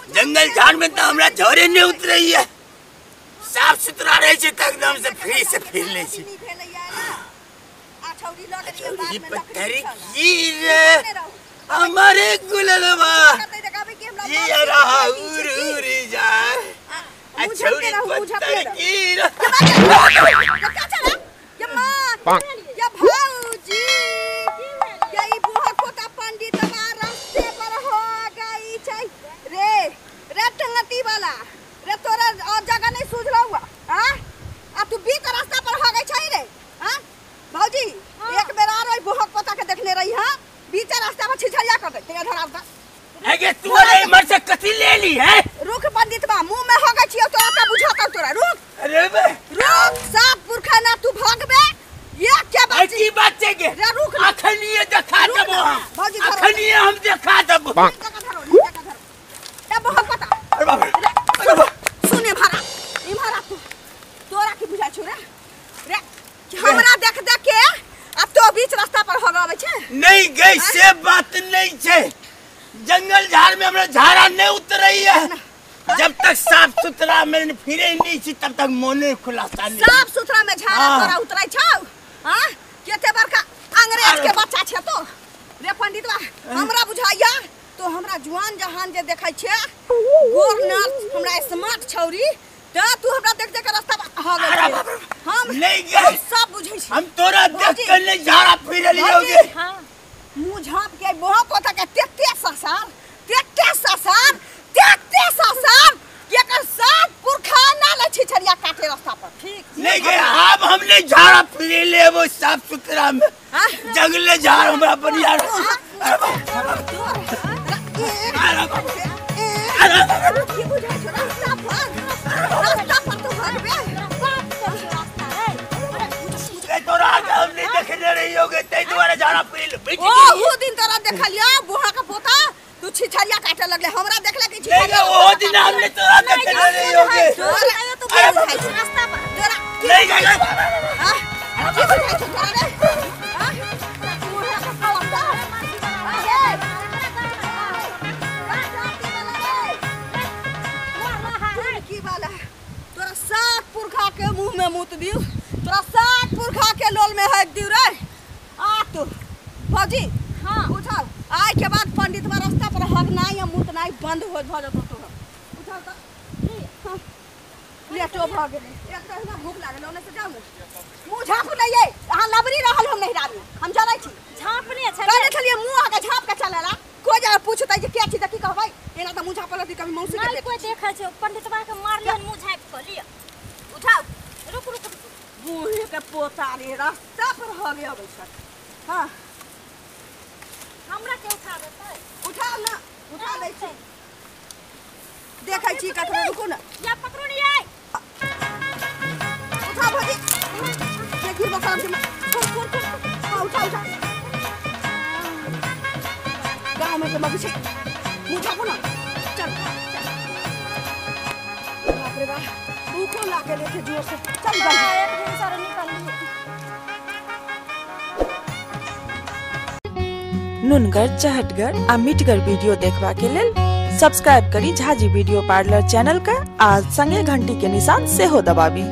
जंगल झाड़ में तो हमरा झोरे नहीं उतरैया साफ सुथरा रहे छै त एकदम से फ्री से फिर ले छी। हमारे गुललवा ये रहा उड़ उड़ जाए छौरी पत्थर की रे या भौजी या ई बुढ़ा खोता पंडित रास्ते पर हो गई छै रे रे टंगती वाला रे तोरा और जगह नहीं सूझला हुआ हां आ तू बीच रास्ता पर हो गई छै रे। हां भौजी एक बेर आ रही बुढ़ा पोता के देखने रही। हां बीच रास्ता पर छिछड़िया कर दे तेरा धराव का अगे तू रे मर से कथि ले ली है। रुक पंडित बा मुंह में हो गई छियो तोरा का बुझाता तोरा रुक। अरे बे रुक सात पुरखा ना तू भागबे ये क्या बात की बात है के रे रुक अखनिए देखा देबो हम अखनिए हम देखा देबो। ए बहुत पता। अरे बाप रे सुने भरा ई भरा तू तोरा की बुझा छु रे रे हमरा देख देख के अब तो बीच रास्ता पर हो गवे छे। नहीं गई से बात नहीं छे जंगल झाड़ में हमरा झाड़ा नहीं उतरई है जब तक साफ सुथरा में फिरे नहीं छी तब तक मोने खुलासा नहीं। साफ सुथरा में झाड़ा तोरा उतरै छौ। हां केते बड़का अंग्रेज के बच्चा छे तो रे पंडित बा हमरा बुझाइया तो हमरा जुआन जहान जे देखै छे गोर नर्स हमरा स्मार्ट छौरी त तू हमरा देख देख के रास्ता हो गेल हम नहीं गए सब बुझै छी हम तोरा देख के नहीं झाड़ा फिर लियोगे। हां मुंह झाप के बोहा पोता के तेते ससार तेते ससार तेते ससार एकर सात पुरखा ना ले छिछड़िया काटे रास्ता पर ठीक नहीं गए। अब हमने झाड़ा फिर लेबो साफ सुथरा में जंगले झाड़ हमरा बढ़िया। की बुझाइ छौ रास्ता पर रास्ता पर तू भागबे ए तोरा हम नहीं देखने रही होगे तै दुआरे झाड़ा फिर ले। ओ वो दिन तोरा देखलियो बुढ़ा का पोता तू छिछड़िया काटे लगले हमरा देखले कि नहीं वो दिन हमने तोरा देखने रही होगे तोरा तू बुझाइ छौ रास्ता पर तोरा नहीं गए। हां की बुझाइ छौ तोरा रे हां बुढ़ा का पोता की वाला तोरा सात पुरखा के मुंह में मुत दियो तोरा सात पुरखा के लोल में हक दियो रे। आ तू भौजी हां उठाओ आय के बाद पंडित बा रास्ता पर हक नाही या मुत नाही बंद हो भ जतो तोरा उठाओ त हां लेटो भ गेलै एक त हमरा भूख लागल ओने से जाऊ मुंह झापू नहीं ये अहां लबरी रहल हम नहीं रानी हम जरै छी झापने छै कहने छलिए मुंह आके झाप के चलेला कोई जा पूछतै जे के छी त की कहबै एना त मुंह झापल रहती कभी मौसी के नहीं कोई देखै छै पंडितवा के मारलियन मुंह झाप के लियो उठाओ रुक रुक बूढ़े के पोता रे रास्ता पर हो गया बैठल। हां हमरा के उठा देतै उठाओ ना उठा दै छी देखै छी ककरो रुकू ना या पकड़ो नहीं आई उठा भौजी देखी बकराम के हां उठा उठा गांव में के मगी छै मुंह झापू ना चल चल बाप रे बाप भूखो लागे लेके जोर से चल चल एक दिन सर निकल नुनगर चहटगर आ मिठगर वीडियो देखबा के लेल सब्सक्राइब करी झाजी वीडियो पार्लर चैनल का आ संगे घंटी के निशान सेहो दबाबी।